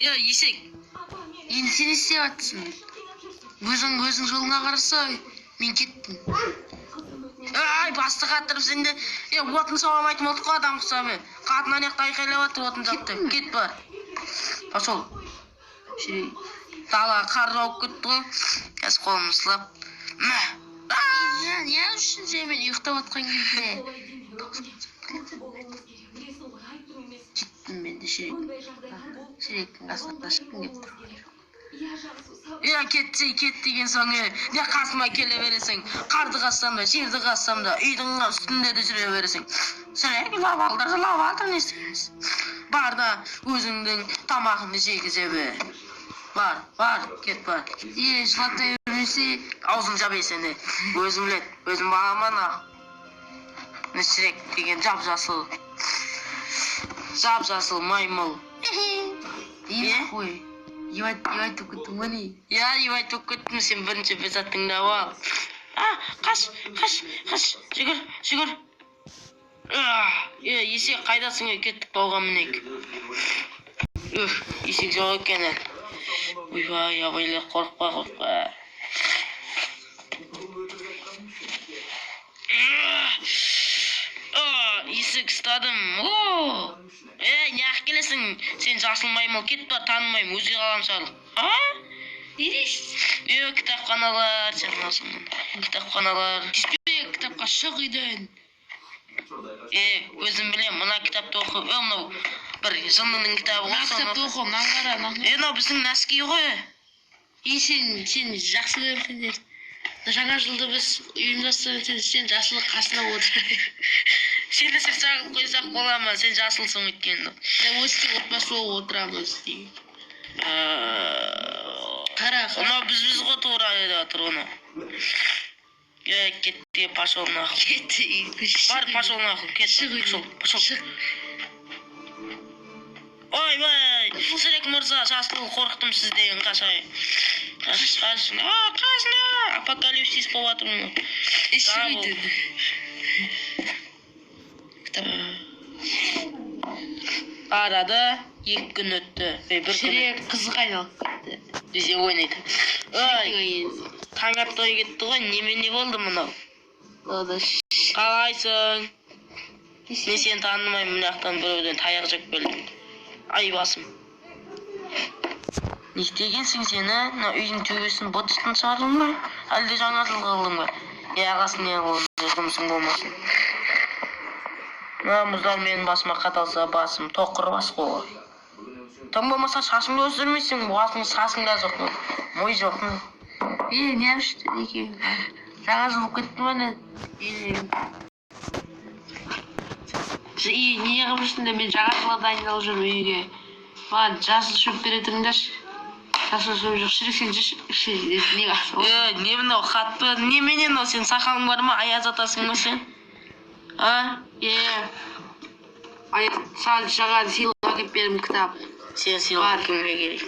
Е, есек. Енді сен не істеп жатырсың? Өзің жолыңа қараса, мен кеттім. Ай, басты қатырып сен де. Е, отын сауа алмайтын болдық қой адам құсап. Е. Қатын ана жақта айқайлап жатыр, отын жап деп. Кет бар. Пошел. Шірек. Дала қар жауып кетті ғой. Қазір қолымды сылап. Мә. Не үшін сен мен ұйықтап жатқан кезде? Кеттім мен де Шірек. Шіректің қасына шыққым келіп тұр. Е, кетсе, кет деген соң, е, не қасыма келе бересің. Қарды қазсам да, жерді қазсам да, үйдің үстінде де жүре бересің. Шірек, жылап алды, жылап алды, не істейміз? Бар да өзіңнің тамағыңды жегізе бер. Бар, бар, кет бар. Е, жылата бермесе, Аузын жап, ей, сен де. Өзім білет, өзім балам ана. Міне, Шірек деген жап жасыл. Жап жасыл маймыл. Е, қой. Ебать, ебать болып кеттің ғой не? Я, ебать болып кеттім, сен бірінші бір зат тыңдап ал. А, қаш, қаш, қаш, жүгір, жүгір. Е, есек, қайдасың, е, кеттік тауға мінейік. Үф, есек жоқ екен, е. Ойбай, абайла, қорықпа, қорықпа. Есік ұстадым. О! Е, неғып келесің? Сен жасыл маймыл, кет бар, танымаймын, өзге ғаламшарлық. А? Не дейсіз? Е, кітапханалар, сен мынасың. Кітапханалар. Түспе кітапқа, шық үйден. Е, өзім білем, мына кітапты оқы. Е, мынау бір жынының кітабы ғой, Мына соны кітапты оқы. оқы, мынаны қара, мынаны. Е, мынау біздің носки ғой. Е, сен жақсы көрсеңдер. Жаңа жылды біз ұйымдастырып, сен жасыл қасына отыр. Сені сыртқа қылып қойсақ бола ма? Сен жасылсың өйткені. Өстіп отбасы болып отырамыз деймін. Қара, қара. Мынау біз ғой, тура деп жатыр оны. Е, кетті, пошел нахуй. Кет. Бар, пошел нахуй, кет. Шық Пошел, үйден. пошел. Шық. Ойбай, Шірек мырза, жасыл, қорықтым сізден, қашай. Қаш, қаш, а, қаш, на, апокалипсис болып жатыр мынау. Е, шық Дабыл. үйден. Кітап. Арада 2 күн өтті. Е, бір күн. Шірек қызға айналып кетті. Десе ойнайды. Ой, Шіректің таң атпай кетті ғой, немене болды мынау? әйелі. Қалайсың? Мен сені танымаймын, мына жақтан біреуден таяқ жеп келдім. Ай, басым. Не істегенсің сен, а? Мына үйдің төбесін быт-шытын шығардың ба? Әлде жаңа жыл қылдың ба? Е, ағасын не қылдың, жұмысың болмасын. Мына мұздар менің басыма қадалса, басым тоқыр бас қой. Тым болмаса шашыңды өсірмейсің, басың шашың да жоқ, ми жоқ. Е, не үшін екеуің? Жаңа жыл болып кетті ма не? Е, не қылып жүрсіңдер? Мен жаңа жылға дайындалып жүрмін үйге. Маған жасыл шөп бере тұрыңдаршы. Жасыл шөп жоқ. Шірек, сен жүрші. Не? Е, не мынау, хат па? Немене мынау, сен сақалың бар ма? Аяз атасың ба сен? А? Е, ай, саған жаңа сыйлық әкеліп бердім, кітап. Сен сыйлық Бар. кімге керек?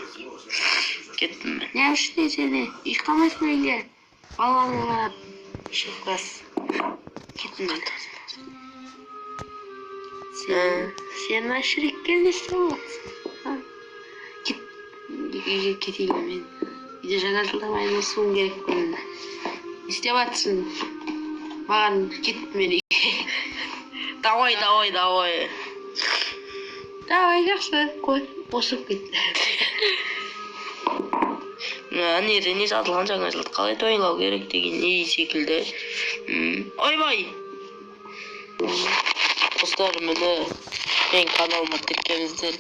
Кеттім мен. Не үшін сен ұйықтамайсың үйде? Балаңа қарап. Үшінші класс. Кеттім мен. Сен мына Шірекке не істеп жатырсың? Кет, үйге кетейін мен. Үйде жаңа жылдан айналысуым керек мен. Не істеп жатырсың? Маған кеттім мен үйге. Давай, давай, давай. Давай, жақсы, қой, қосып кет. Мына жерде не жазылған, жаңа жылды қалай тойлау керек деген не секілді. Ойбай! Достар, міне, менің каналыма тіркеліңіздер.